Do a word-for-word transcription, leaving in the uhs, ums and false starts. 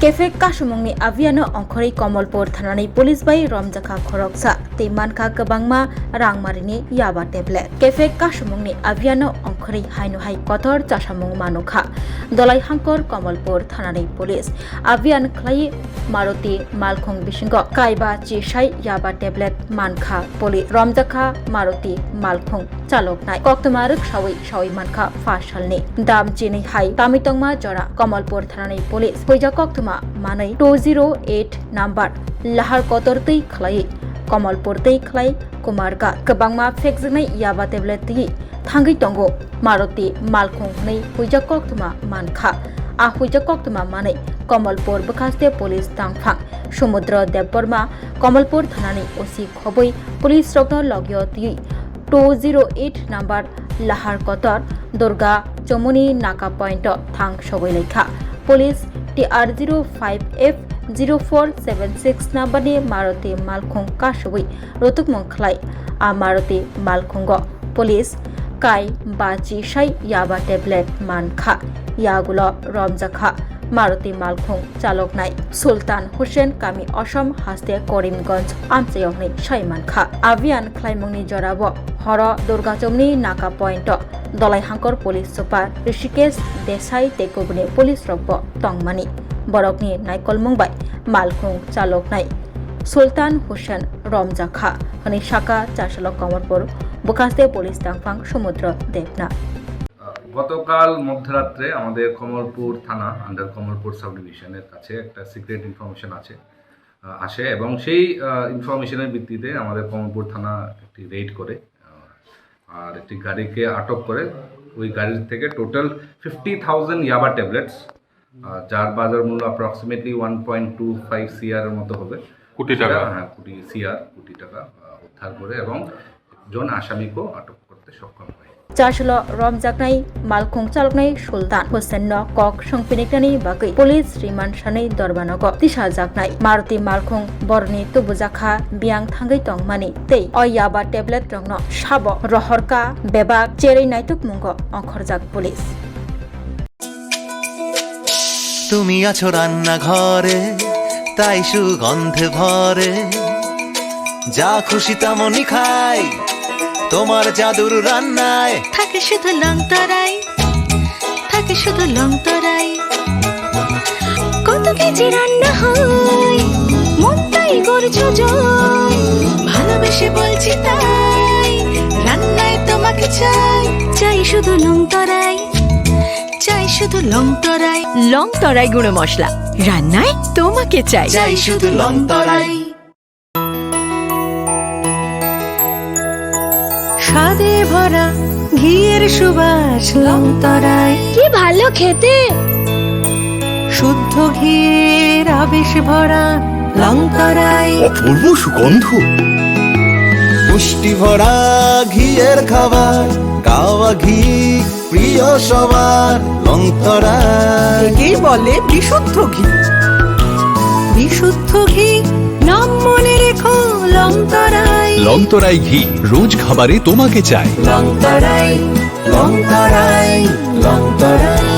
Kefek kasumungni abiyano ongkhorwi Komolpur thanani police bai romjakha khoroksa tei mankha kwbangma rangmarini yaba tablet. Kefek kasumungni abiyano ongkhorwi haino hai kotor chasamung manukha Dolai Hangkor Komolpur thanani police. Abiyan khlai Maruti malkhung bisingo kaiba chisai yaba tablet mankha police. Romjakha Maruti malkhung chaloknai koktwma rwksawi sawi mankha phasalni. Dam chini hai tamwi tongma jora Komolpur thanani police huija koktwma manwi two zero eight number lahar kotor twi khlai Komolpur twi khlai Kumarga kwbangma phekjaknai yaba tablet twi thangwi tongo Maruti malkhung hwnwi huija koktwma mankha. A huija koktwma manwi Komolpur bwkhaste police tangphang Sumudra Debbarma Komolpur thanani O C khobwi police rokno logio twi two zero eight number Lahar Kotor Durga Chomoni Naka point o thang sogwi laikha. Police T R zero five F zero four seven six number ni Maruti malkhung kasugwi rutukmung khlai. A Maruti malkhungo police kai bachi sai yaba tablet mankha, yagulo romjakha Maruti malkhung chaloknai Sultan Hussain kami Osom haste Karimganj amchayokni sai mankha. Abiyan khlaimungni jorabo horo Durgachomni Naka point o Dolai Hangkor police super Rishikesh Desai tei kubuni police rokbo tongmani. Borokni naikolmung bai malkhung chaloknai Sultan Hussain romjakha hwnwi saka Chasalo Komolpur bwkhaste police tangphang Sumudra Debna. গতকাল মধ্যরাত্রে আমাদের কমলপুর থানা, আন্ডার কমলপুর সাব ডিভিশনের কাছে একটা secret information আছে, আহ, আসে, এবং সেই, আহ, ইনফরমেশনের ভিত্তিতে আমাদের কমলপুর থানা একটি রেইড করে, আহ, আর একটি গাড়িকে আটক করে। ওই গাড়ির থেকে total fifty thousand yaba tablets, ah, যার বাজার মূল্য approximately one point two five CR এর মতো হবে। কোটি টাকা। হ্যাঁ, কোটি সিআর, কোটি টাকা, আহ, উদ্ধার করে এবং একজন আসামিকেও আটক করতে সক্ষম হয়। Chasalo romjaknai malkhung chaloknai Sultan Hussain no kok songpiniknani bagwi police remand sanwi dorbanogo tisajaknai Maruti malkhung boroni tubujakha biyang thangwi tongmani tei o yaba tablet rokno sabo rohorka bebak cherwi naitukmungo ongkhorjak police. তুমি আছো রান্নাঘরে, তাই সুগন্ধে ভরে। যা খুশি তেমনই খাই, তোমার জাদুর রান্নায়। থাকে শুধু লংতরাই, থাকে শুধু লংতরাই। কত কেজি রান্না হয়, মনটাই করছো জয়। ভালোবেসে বলছি তাই, রান্নায় তোমাকে চাই। চাই শুধু লংতরাই, চাই শুধু লংতরাই। লংতরাই গুঁড়ো মশলা, রান্নায় তোমাকে চাই। চাই শুধু লংতরাই। স্বাদে ভরা ঘিয়ের সুবাস লংতরাই। কি ভালো খেতে। শুদ্ধ ঘিয়ের আবেশ ভরা লংতরাই। অপূর্ব সুগন্ধ। পুষ্টি ভরা ঘিয়ের খাবার, কাওয়া ঘি প্রিয় সবার লংতরাই। একেই বলে বিশুদ্ধ ঘি। বিশুদ্ধ ঘি, নাম মনে রেখো লংতরাই। লংতরাই ঘি, রোজ খাবারে তোমাকে চাই। লংতরাই, লংতরাই, লংতরাই।